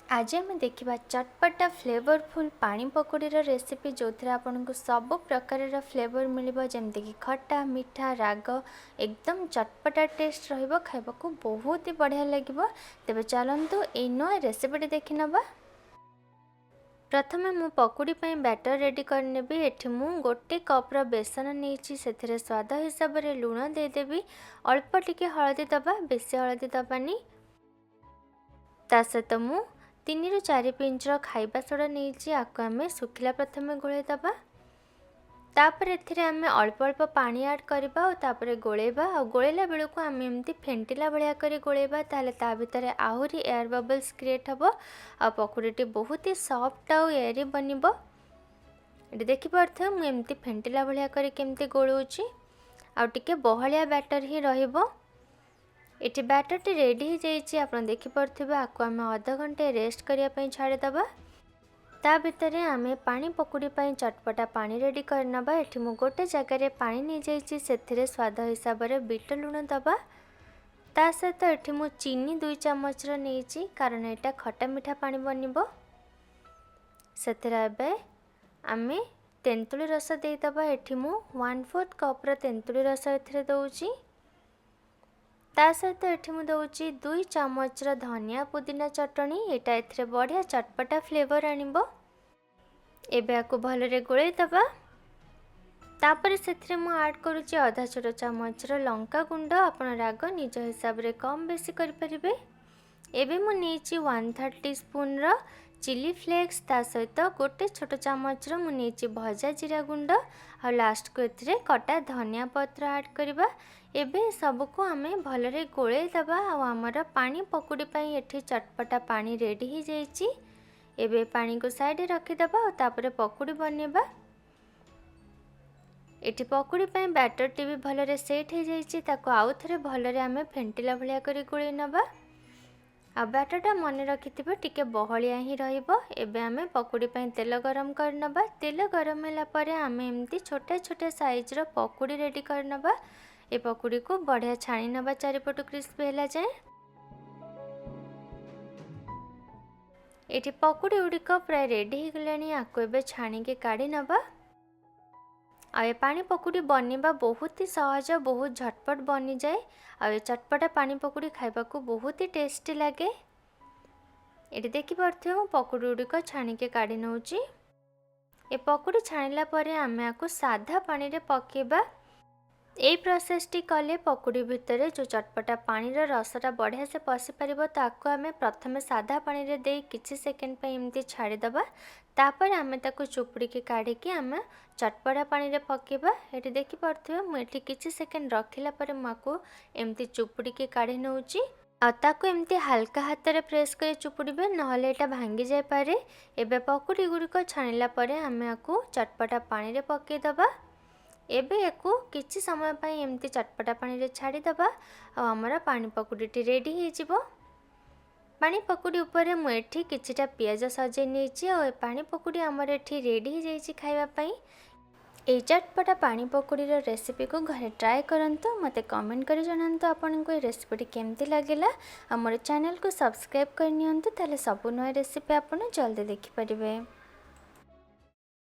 ଆଜି ଆମେ ଦେଖିବା ଚଟପଟା ଫ୍ଲେଭରଫୁଲ୍ ପାଣି ପକୋଡ଼ିର ରେସିପି, ଯେଉଁଥିରେ ଆପଣଙ୍କୁ ସବୁ ପ୍ରକାରର ଫ୍ଲେଭର ମିଳିବ, ଯେମିତିକି ଖଟା, ମିଠା, ରାଗ। ଏକଦମ ଚଟପଟା ଟେଷ୍ଟ ରହିବ, ଖାଇବାକୁ ବହୁତ ହି ବଢ଼ିଆ ଲାଗିବ। ତେବେ ଚାଲନ୍ତୁ, ଏଇ ନୂଆ ରେସିପିଟି ଦେଖିନେବା। ପ୍ରଥମେ ମୁଁ ପକୁଡ଼ି ପାଇଁ ବ୍ୟାଟର ରେଡ଼ି କରିନେବି। ଏଠି ମୁଁ ଗୋଟେ କପ୍ର ବେସନ ନେଇଛି। ସେଥିରେ ସ୍ୱାଦ ହିସାବରେ ଲୁଣ ଦେଇଦେବି। ଅଳ୍ପ ଟିକେ ହଳଦୀ ଦେବା, ବେଶୀ ହଳଦୀ ଦେବାନି। ତା ସହିତ ମୁଁ 3ରୁ 4 ପିଞ୍ଚର ଖାଇବା ସୋଡ଼ା ନେଇଛି। ଆକୁ ଆମେ ଶୁଖିଲା ପ୍ରଥମେ ଗୋଳେଇ ଦେବା। ତାପରେ ଏଥିରେ ଆମେ ଅଳ୍ପ ଅଳ୍ପ ପାଣି ଆଡ଼୍ କରିବା ଆଉ ତାପରେ ଗୋଳେଇବା। ଆଉ ଗୋଳେଇଲା ବେଳକୁ ଆମେ ଏମିତି ଫେଣ୍ଟିଲା ଭଳିଆ କରି ଗୋଳେଇବା, ତାହେଲେ ତା ଭିତରେ ଆହୁରି ଏୟାର ବବଲ୍ସ କ୍ରିଏଟ୍ ହେବ ଆଉ ପକୁଡ଼ିଟି ବହୁତ ହି ସଫ୍ଟ ଆଉ ଏୟାରି ବନିବ। ଏଠି ଦେଖିପାରୁଥିବେ, ମୁଁ ଏମିତି ଫେଣ୍ଟିଲା ଭଳିଆ କରି କେମିତି ଗୋଳଉଛି ଆଉ ଟିକେ ବହଳିଆ ବ୍ୟାଟର ହିଁ ରହିବ। ଏଠି ବ୍ୟାଟରଟି ରେଡ଼ି ହେଇଯାଇଛି, ଆପଣ ଦେଖିପାରୁଥିବେ। ଆକୁ ଆମେ ଅଧଘଣ୍ଟେ ରେଷ୍ଟ କରିବା ପାଇଁ ଛାଡ଼ିଦେବା। ତା ଭିତରେ ଆମେ ପାଣି ପକୁଡ଼ି ପାଇଁ ଚଟପଟା ପାଣି ରେଡ଼ି କରିନେବା। ଏଠି ମୁଁ ଗୋଟେ ଜାଗାରେ ପାଣି ନେଇଯାଇଛି। ସେଥିରେ ସ୍ୱାଦ ହିସାବରେ ବିଟ ଲୁଣ ଦେବା। ତା ସହିତ ଏଠି ମୁଁ ଚିନି 2 ଚାମଚର ନେଇଛି, କାରଣ ଏଇଟା ଖଟା ମିଠା ପାଣି ବନିବ। ସେଥିରେ ଏବେ ଆମେ ତେନ୍ତୁଳି ରସ ଦେଇଦେବା। ଏଠି ମୁଁ 1/4 କପ୍ର ତେନ୍ତୁଳି ରସ ଏଥିରେ ଦେଉଛି। ତା ସହିତ ଏଠି ମୁଁ ଦେଉଛି 2 ଚାମଚର ଧନିଆ ପୁଦିନା ଚଟଣି। ଏଇଟା ଏଥିରେ ବଢ଼ିଆ ଚଟପଟା ଫ୍ଲେଭର ଆଣିବ। ଏବେ ଆକୁ ଭଲରେ ଗୋଳେଇ ଦେବା। ତାପରେ ସେଥିରେ ମୁଁ ଆଡ଼୍ କରୁଛି ଅଧା ଛୋଟ ଚାମଚର ଲଙ୍କା ଗୁଣ୍ଡ। ଆପଣ ରାଗ ନିଜ ହିସାବରେ କମ୍ ବେଶୀ କରିପାରିବେ। ଏବେ ମୁଁ ନେଇଛି 1/3 ଟି ସ୍ପୁନ୍ର ଚିଲି ଫ୍ଲେକ୍ସ। ତା ସହିତ ଗୋଟେ ଛୋଟ ଚାମଚର ମୁଁ ନେଇଛି ଭଜା ଜିରା ଗୁଣ୍ଡ। ଆଉ ଲାଷ୍ଟକୁ ଏଥିରେ କଟା ଧନିଆ ପତ୍ର ଆଡ଼୍ କରିବା। ଏବେ ସବୁକୁ ଆମେ ଭଲରେ ଗୋଳେଇ ଦେବା। ଆଉ ଆମର ପାଣି ପକୁଡ଼ି ପାଇଁ ଏଠି ଚଟପଟା ପାଣି ରେଡ଼ି ହେଇଯାଇଛି। ଏବେ ପାଣିକୁ ସାଇଡ଼ରେ ରଖିଦେବା ଆଉ ତାପରେ ପକୁଡ଼ି ବନେଇବା। ଏଠି ପକୁଡ଼ି ପାଇଁ ବ୍ୟାଟରଟି ବି ଭଲରେ ସେଟ୍ ହେଇଯାଇଛି। ତାକୁ ଆଉ ଥରେ ଭଲରେ ଆମେ ଫେଣ୍ଟିଲା ଭଳିଆ କରି ଗୋଳେଇ ନେବା। ଆଉ ବ୍ୟାଟରଟା ମନେ ରଖିଥିବେ, ଟିକେ ବହଳିଆ ହିଁ ରହିବ। ଏବେ ଆମେ ପକୁଡ଼ି ପାଇଁ ତେଲ ଗରମ କରିନେବା। ତେଲ ଗରମ ହେଲା ପରେ ଆମେ ଏମିତି ଛୋଟ ଛୋଟ ସାଇଜ୍ର ପକୁଡ଼ି ରେଡ଼ି କରିନେବା। ଏ ପକୁଡ଼ିକୁ ବଢ଼ିଆ ଛାଣି ନେବା ଚାରିପଟୁ କ୍ରିସ୍ପି ହେଲା ଯାଏଁ। ଏଠି ପକୁଡ଼ି ଗୁଡ଼ିକ ପ୍ରାୟ ରେଡ଼ି ହେଇଗଲାଣି। ଆକୁ ଏବେ ଛାଣିକି କାଢ଼ି ନେବା। ଆଉ ଏ ପାଣି ପକୁଡ଼ି ବନେଇବା ବହୁତ ହି ସହଜ, ବହୁତ ଝଟପଟ ବନିଯାଏ। ଆଉ ଏ ଚଟପଟା ପାଣି ପକୁଡ଼ି ଖାଇବାକୁ ବହୁତ ହି ଟେଷ୍ଟି ଲାଗେ। ଏଠି ଦେଖିପାରୁଥିବେ, ମୁଁ ପକୁଡ଼ି ଗୁଡ଼ିକ ଛାଣିକି କାଢ଼ି ନେଉଛି। ଏ ପକୁଡ଼ି ଛାଣିଲା ପରେ ଆମେ ଆକୁ ସାଧା ପାଣିରେ ପକାଇବା। ଏଇ ପ୍ରୋସେସଟି କଲେ ପକୁଡ଼ି ଭିତରେ ଯେଉଁ ଚଟପଟା ପାଣିର ରସଟା ବଢ଼ିଆ ସେ ପଶିପାରିବ। ତାକୁ ଆମେ ପ୍ରଥମେ ସାଧା ପାଣିରେ ଦେଇ କିଛି ସେକେଣ୍ଡ ପାଇଁ ଏମିତି ଛାଡ଼ିଦେବା। ତାପରେ ଆମେ ତାକୁ ଚୁପୁଡ଼ିକି କାଢ଼ିକି ଆମେ ଚଟପଟା ପାଣିରେ ପକାଇବା। ଏଠି ଦେଖିପାରୁଥିବେ, ମୁଁ ଏଠି କିଛି ସେକେଣ୍ଡ ରଖିଲା ପରେ ମୁଁ ଆକୁ ଏମିତି ଚୁପୁଡ଼ିକି କାଢ଼ି ନେଉଛି। ଆଉ ତାକୁ ଏମିତି ହାଲକା ହାତରେ ପ୍ରେସ୍ କରି ଚୁପୁଡ଼ିବେ, ନହେଲେ ଏଇଟା ଭାଙ୍ଗି ଯାଇପାରେ। ଏବେ ପକୁଡ଼ି ଗୁଡ଼ିକ ଛାଣିଲା ପରେ ଆମେ ଆକୁ ଚଟପଟା ପାଣିରେ ପକାଇଦେବା। ଏବେ ୟାକୁ କିଛି ସମୟ ପାଇଁ ଏମିତି ଚଟପଟା ପାଣିରେ ଛାଡ଼ିଦେବା ଆଉ ଆମର ପାଣି ପକୁଡ଼ିଟି ରେଡ଼ି ହେଇଯିବ। ପାଣି ପକୁଡ଼ି ଉପରେ ମୁଁ ଏଠି କିଛିଟା ପିଆଜ ସଜେଇ ନେଇଛି। ଆଉ ଏ ପାଣି ପକୁଡ଼ି ଆମର ଏଠି ରେଡ଼ି ହେଇଯାଇଛି ଖାଇବା ପାଇଁ। ଏଇ ଚଟପଟା ପାଣି ପକୁଡ଼ିର ରେସିପିକୁ ଘରେ ଟ୍ରାଏ କରନ୍ତୁ। ମୋତେ କମେଣ୍ଟ କରି ଜଣାନ୍ତୁ ଆପଣଙ୍କୁ ଏ ରେସିପିଟି କେମିତି ଲାଗିଲା। ଆଉ ମୋର ଚ୍ୟାନେଲକୁ ସବସ୍କ୍ରାଇବ୍ କରିନିଅନ୍ତୁ, ତାହେଲେ ସବୁ ନୂଆ ରେସିପି ଆପଣ ଜଲ୍ଦି ଦେଖିପାରିବେ।